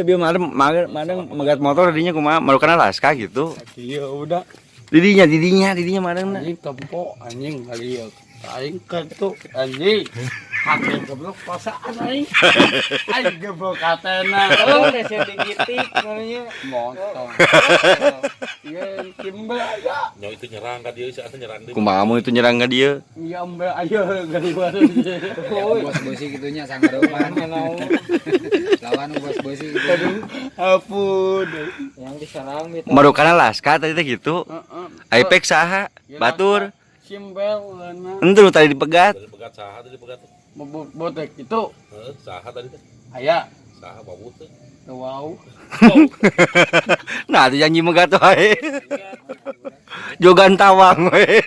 bieu madem madem megat motor dinya kumaha marukana laska gitu. Iya udah. Didinya didinya didinya mademna. Anjing tempo anjing kali ya. Aing ketu anjing. Hati goblok pasaan aing. Aing goblok katena. Oh, rese digitik namanya. Motor. Iya, timbel aja. Nyawa itu nyerang ka dieu, asa nyerang deui. Kumaha mun itu nyerang ka dieu? Iya, ambil ayo galiwat. Bos besi gitunya sanggarupan. Lawan bos besi gitu. Ampun. Yang diserang gitu. Marukana laska tadi teh gitu. Heeh. Aipek saha? Batur. Simbel leuna. Ente nu tadi dipegat. Tadi pegat saha tadi pegat. Botek itu Heeh, saha tadi teh? aya. Saha babut teh. Wow. Nah, itu janji megat wae. Jogan tawang we.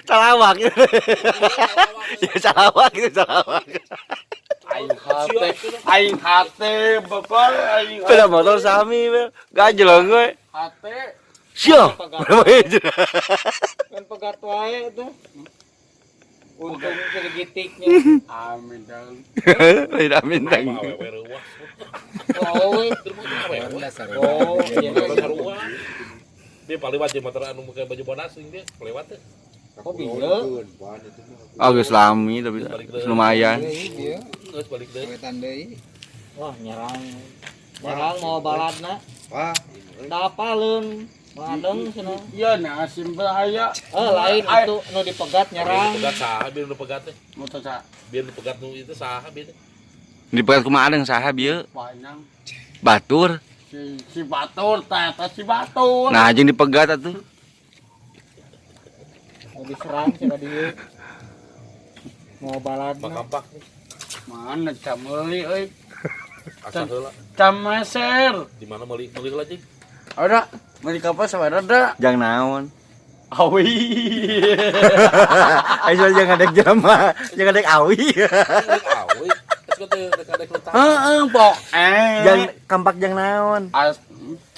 Calawak. Ya calawak itu calawak. Aing hate, aing hate bapak aing Sepeda motor sami we. Gajlong we. hate. Sia. Kan pegat wae tuh. Untung segitiknya. Amin dong. Lain amin tang. Awewe reuas. Oh, we. Oh, iya. Sarua. Dia paling wajib motor anu make baju bodas sing dia lewat teh. Kok bisa? Oh, geus lami tapi geus lumayan. Iya, Geus balik deui. wetan deui. Wah, nyerang. Nyerang mau baladna. Wah, Da apaleun. Ngadeng cenah. Iya nah simbel aya. Eh, lain itu nu dipegat nyerang. Pegat saha bieu nu pegat teh. Motor sa Bieu nu pegat nu itu saha bieu teh. Dipegat kumaha adeng saha bieu? panjang. Batur. Si si batur teh eta si batur. Nah, jeung dipegat atuh. Mau diserang cenah dieu. Mau baladna. Makampak Mana cameuli euy. asa heula. Cameser. Di mana meuli meuli heula jeung? Ada meuli kapas sabaraha da? Jang naon? Awi. Ayo jangan ngadek jelema, jangan ngadek awi. Awe. Geus teh rek adek letak. Heeh, pok. Eh. Jang kampak jang naon? As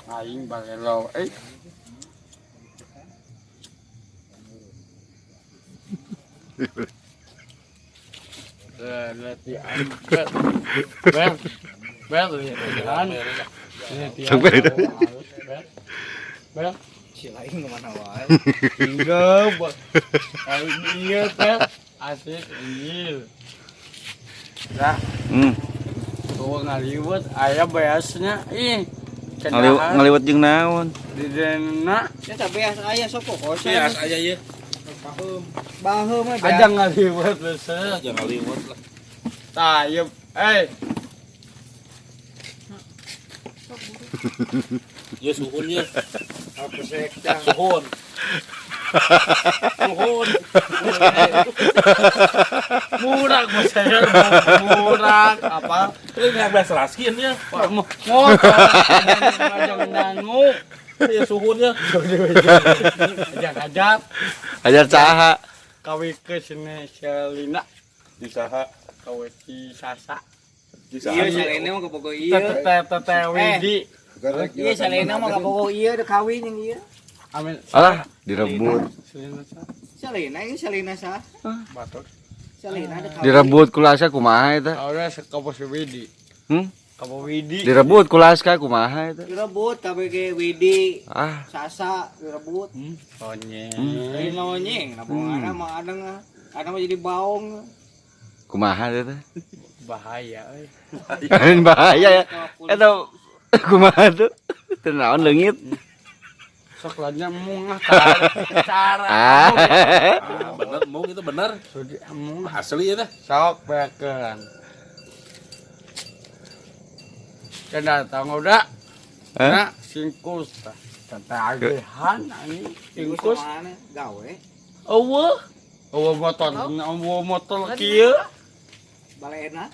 aing balelo euy. Latihan. Bel. Bel, latihan. Sampai itu. Bel. Bel. si lain kemana wae. Enggak, buat. Iya, Bel. Asik, anjir. Nah, tuh ngaliwet aya beasnya. Ih. Ngaliwet ngaliwet jeung naon? Di dena Ya tapi aya sok kok. Beas aya ieu. Baheum mah aja ngaliwet bese. Jangan liwat lah. Tah, ieu eh Ieu suhun ieu. Aku sekta. Suhun. Suhun. murah saya murah apa? Ini yang beas raskin ya. Motor aja nyangu. Ieu suhun ya. Aja hajat Ajar saha? kawe ke sini Selina Di saha? kawe si Sasa. Di Iya, salena mah kabogoh ieu. Teteh teteh Widi. Iya, salena mah kabogoh ieu da kawin yang ieu. Amin. Alah, direbut. Selina sa Salena ieu salena sah. batur. Salena da kawin. Direbut ku Laska kumaha eta? Ora sekapo si Widi. Hmm? Kapo Widi. Direbut ku Laska kumaha eta? Direbut KBG Widi, Ah, Sasa direbut. Onyeng. Lain lonyeng, nah bongana mah adeng ah. Adeng mah jadi baong. kumaha eta? Bahaya euy. Bahaya ya. Eta kumaha tuh? Teu naon leungit. Sok lainnya mung ah cara. Cara. Ah. Ah, bener mung itu bener. Sudi mung Asli ya teh. sok bekeun. Kena datang udah. Hah? Nah, singkus tah. Tatagihan anjing singkus. Mana gawe? Eueuh. Eueuh motor, eueuh motor kieu. Balena,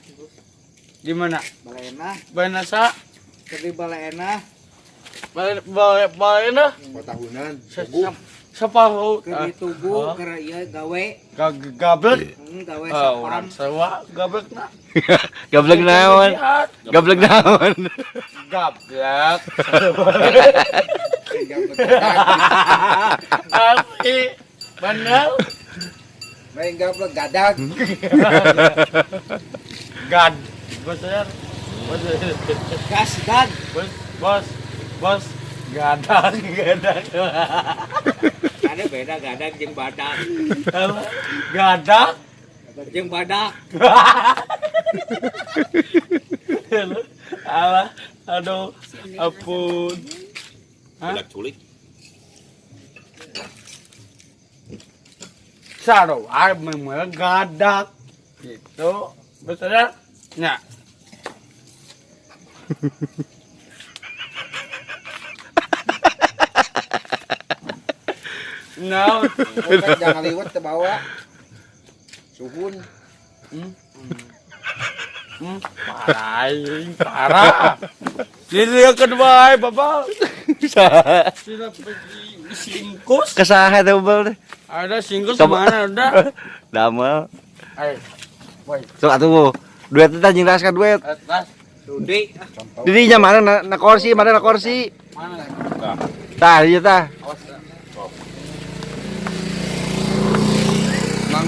Di mana? balena, Banasa, keur di balena, bale bale balena. Tahunan. Separuh keur di tugu, keur ieu gawe, gablek. Gawe Ah, sapam. orang sewa gablek na. Gablek naon? Gablek naon? Gablek. Asli. Bener. Main gablek gadag. Gad. Besar. Gas dan. Bos, bos, bos. Gadang, gadang. Ada beda gadang jeung badak. Gadang. Jeung badak. Alah, aduh, ampun. Budak culik. Saro, memang gadak. Gitu. Betul ya? No. Jangan liwat ke bawah. Suhun. Parah, parah. Jadi yang kedua, bapak. Sudah pergi singkus. Kesaha teh bebel teh. Ada singkus mana udah? Damel. Ayo. Woi. Sok atuh duet teh jeung raska duet. Atas. Sudi. Didinya mana na kursi, mana na kursi? Mana? Tah, ieu tah. Awas. Mang.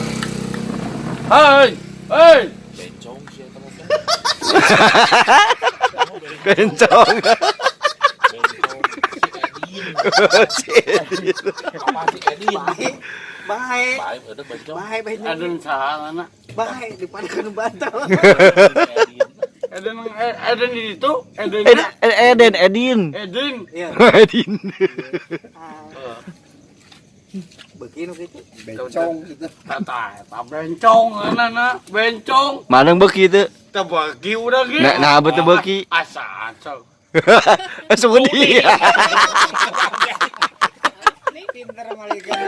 Hei, hei. Bencong sih eta mah. Bencong. Bencong. Si Edin. Apa si Edin? Bae. Bae. Bae eueuh bencong. Bae bencong. Aduh saha mana? Bae di kan bantal. Eden Eden itu Eden Eden Edin. Edin. Iya. Edin. Begini gitu. Bencong gitu. Tata, eta bencong na bencong. Mana beuki teu? Teu beuki udah ge. Nah, nah betul beuki. Asa asa. Sudi. Pinter malaikat.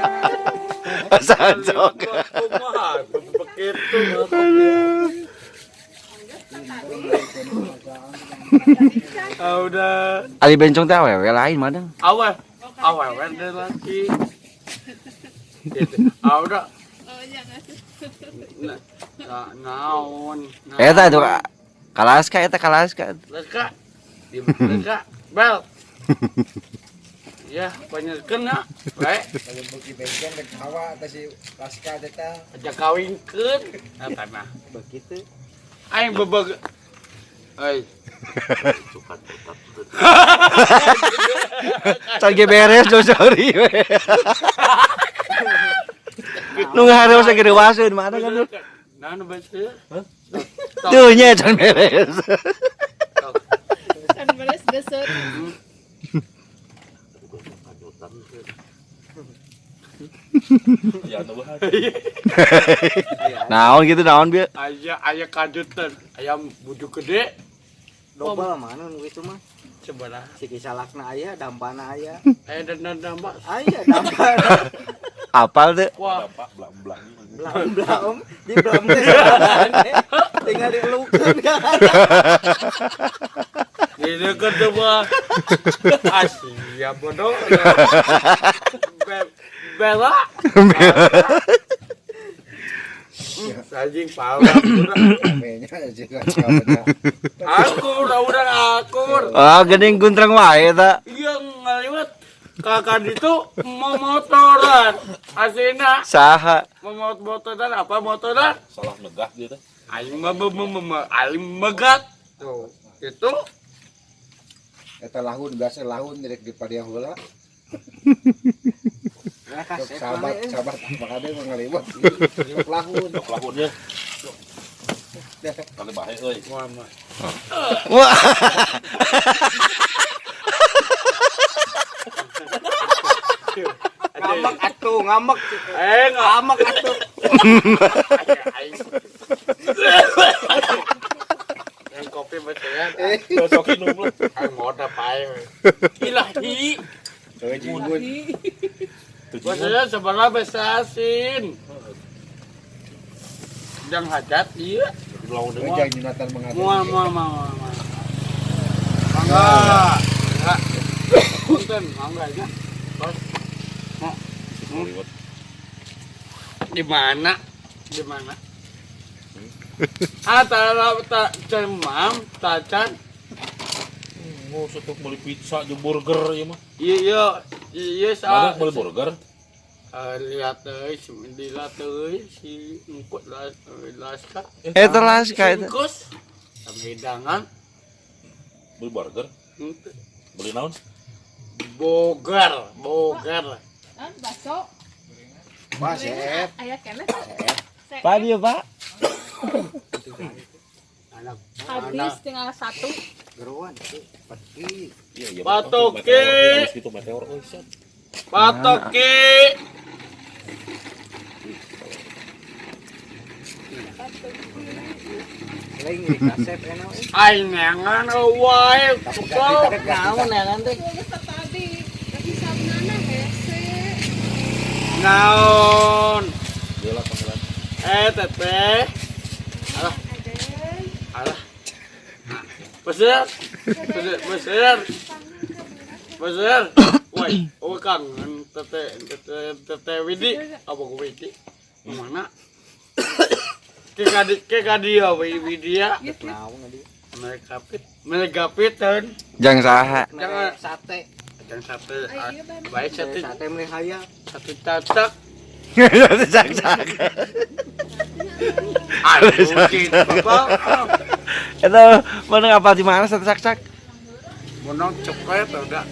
Asa sok. Kumaha begitu. Ah, udah. Ali bencong teh awewe lain mana? Awe, awewe deh lagi. Ah, udah. Oh, jangan. Nah, naon. Eta itu kalaska eta kalaska. Leska. Leska. Bel. Ya, banyak kena. Baik. Kalau beuki bencong rek hawa teh si Laska teh tah. Aja kawinkeun. Eta mah. Begitu. Aing bebeg. Euy. Can ge beres do sorry. Nu ngahareus ge dewasa mana kan. Nah, nu beus. Tuh nya can beres. Kan beres desert. Ya nu bae. Naon gitu naon bieu? Aya aya kajutan, ayam bujuk gede Dobel mana nu itu mah. sebelah. Si kisalakna aya, dampana aya. Aya dan dampak. Aya dampana. Apal teu? Wah, Dampak belang-belang. Belam-belam, di belam teh sorangan. Tinggal dielukeun kan. di dekat tuh mah. Asia bodoh. Bella. Anjing parah udah. Kayaknya si Laska teh. Akur, udah akur. Ah geuning guntreng wae eta. Iya ngaliwat. Kakak itu mau motoran. Asina Saha? mau motoran apa motoran? Salah negah gitu. Aing mah aing megat. Tuh, itu Eta lahun biasa lahun direk di padiah heula. Nah, kasep Sahabat, mana, eh. sahabat makanya mah ngaliwat. Sok lahun. Sok lahunnya. Kali bae euy. wah mah. Wah. Ngambek atuh, ngambek. Eh, Ngambek atuh. Aing. Yang kopi betul Sok minum lah. Aing mau ada pae. Ilahi. Heuh jimun. Maksudnya sebelah besasin. Jangan hajat, iya. Belang Heuh jangan Jonathan mengatur. Mual, mual, mual, mual. Mangga. Mangga. Punten, mangga aja. Bos. Mau di mana? Di mana? Ah, tara ta cemam, tacan. Mau setuk beli pizza jeung burger ieu mah. Iya, iya, iya, Mana sa. beli burger? Lihat euy, si lihat euy, si engkut las laska. Eta laska eta. Singkus sama hidangan. Beli burger, beli naon? Bogar, bogar. Ah, bakso. Wah, Sep. Aya keneh. Pak dia, Pak. Anak Habis tinggal satu. Geruan sih, pergi. Iya, iya. Patoke. Meteor, gitu meteor. Oh, siap. Patoki. Lain di kasep enak eh. Aing neangan wae. Tapi naon ya nanti. Geus tadi. Tapi sabnana hese. Naon? Dia lah panggilan. Eh, teteh. Alah, Aden. alah. Besar. Besar, besar. Besar. Woi, oh kangen teteh, teteh, teteh Widi. Apa ku Widi? Mana? Ke kadi, ke kadi ya Widi ya. Naon dia. Mereka pit, mereka piten. Jang saha. Jangan. Sate. Jangan sate. Ay, iya, Bang. Baik sate, Sate meni hayang. sate cacak. Sak-sak. Aduh, gitu, Bapak. Itu mana apa di mana satu sak-sak? Menang cepet udah.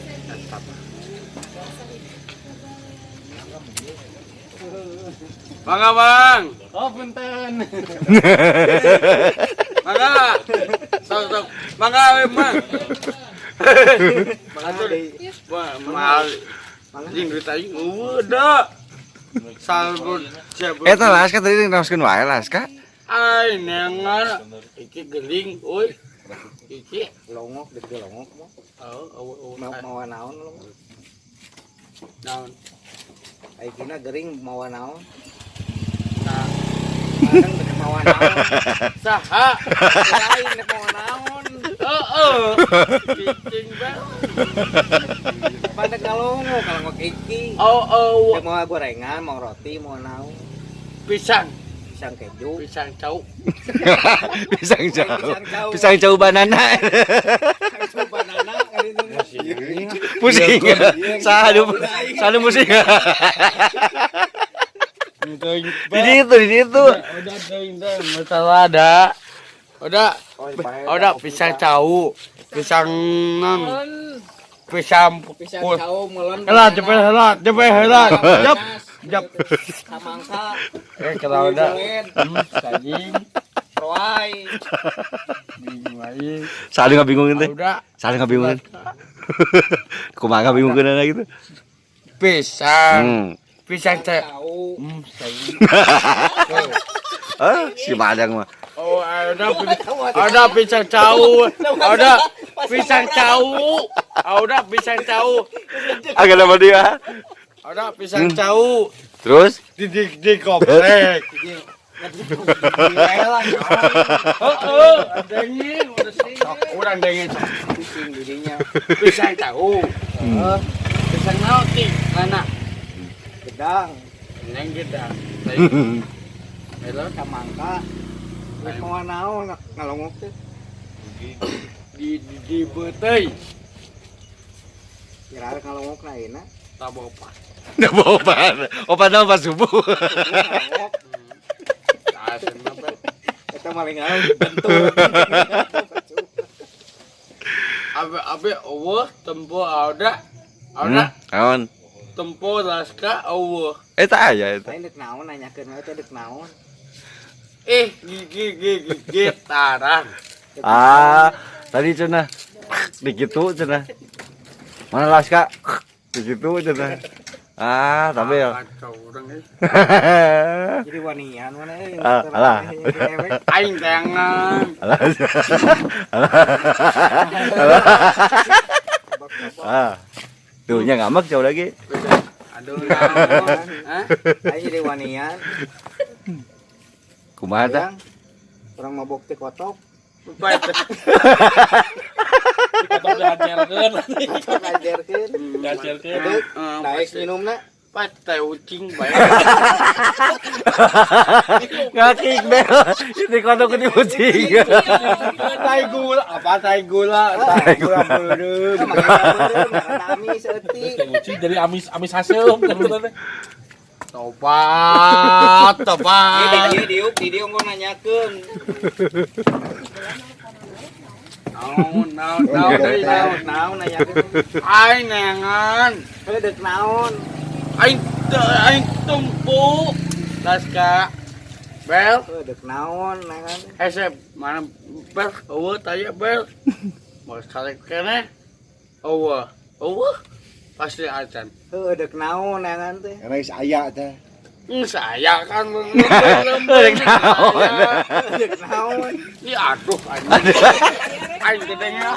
Bang, bang. Oh, punten. Mangga. Sok sok. Mangga we, Mang. Mangga deui. Wah, mahal. Anjing duit aing eueuh da. Salbun jabun. Eta lah, kan tadi neraskeun wae lah, Kak. Ai neangan iki geling euy. Iki Longok deg longok mah. oh oh oh. Mau mawa naon longok. Naon? Aikina gering mawa naon. Nah, Kadang dek mawa naon. saha? Lain dek mawa naon. Heeh. Cicing bae. Pada kalongok kalau iki. Oh oh Dek mawa gorengan, mau roti, mau naon. pisang, Pisang keju. pisang cau. Pisang jauh. Pisang jauh. Pisang jauh banana. Pisang jauh banana kali itu. Pusing. Sadu, sadu pusing. Di situ, di situ. Udah deui deui masalah ada. Udah, Oh, bae. udah pisang cau, pisang non, pisang Pisang jauh melon. Helah, cepet helah, cepet helah. Jep, jep. Samangka. Eh, kalau udah. Duit, Anjing, Roai. bingung aing. Sadu nggak bingungin teh. Udah, Sadu nggak bingungin. Kumaha bingungin gitu. pisang, Hmm. pisang cek. Jauh. Hmm, saya. Ah, si Madang mah. Oh, ada ada pisang cau, ada pisang cau, ada pisang cau, Agak nama dia. ada pisang cau Terus? di komplek. Heeh, dengin, udah sok, urang dengin sok. Pusing dirinya. Pisang cau. Pisang naon ti? Mana? Gedang. Neng gedang. Halo, Samangka. Dek mawa naon ngalongok teh. di beteuy. Kira ngalongok na ayeuna. Tabopa. Nggak bawa obat. Obat apa subuh? Ngalongok. Asem apa? Eta maling naon dibentur. Abe abe eueuh tempo ada. Ada Naon? tempo laska eueuh. Eta aya eta. Lain dek naon nanyakeun wae teh dek naon. Eh, gigi gigi gitaran. Ah, tadi cenah dikitu cenah. Mana Laska? Dikitu cenah. Ah, tapi ya. Kacau urang eh. Jadi wanian mana eh. Ah, alah. Aing tangan. Alah. Alah. Alah. Ah. Tuh nya ngamak jauh lagi. Aduh, naon? Hah? Aing jadi wanian. Kumaha tah? Yang orang mabok teh kotok. Baik. Kotor dihajarkeun. Kotok ajarkeun. Dihajarkeun. Aduh, Eh, naik minumna. Pat teh ucing bae. Ngakik bel. Ini kotok ke kucing. Tai gula, apa tai gula? Tai gula beureum. Makanya makan amis eutik. Teh ucing jadi amis amis haseum teh. Tobat, tobat. Di dieu di dieu engko nanyakeun. Naon, naon, naon, deui, Naon naon. naon nanya. Aing neangan. Heuh deuk naon? Aing teu aing tumpu. Tas ka Bel, Heuh deuk naon neangan. hese mana bel, eueuh taya bel. Mau sekali keneh. Eueuh, eueuh. Pasti acan. Heuh deuk naon neangan teh. Karena geus aya teh. Saya kan Dek naon. Deuk naon? Ini aduh anjing. Aing gedenya.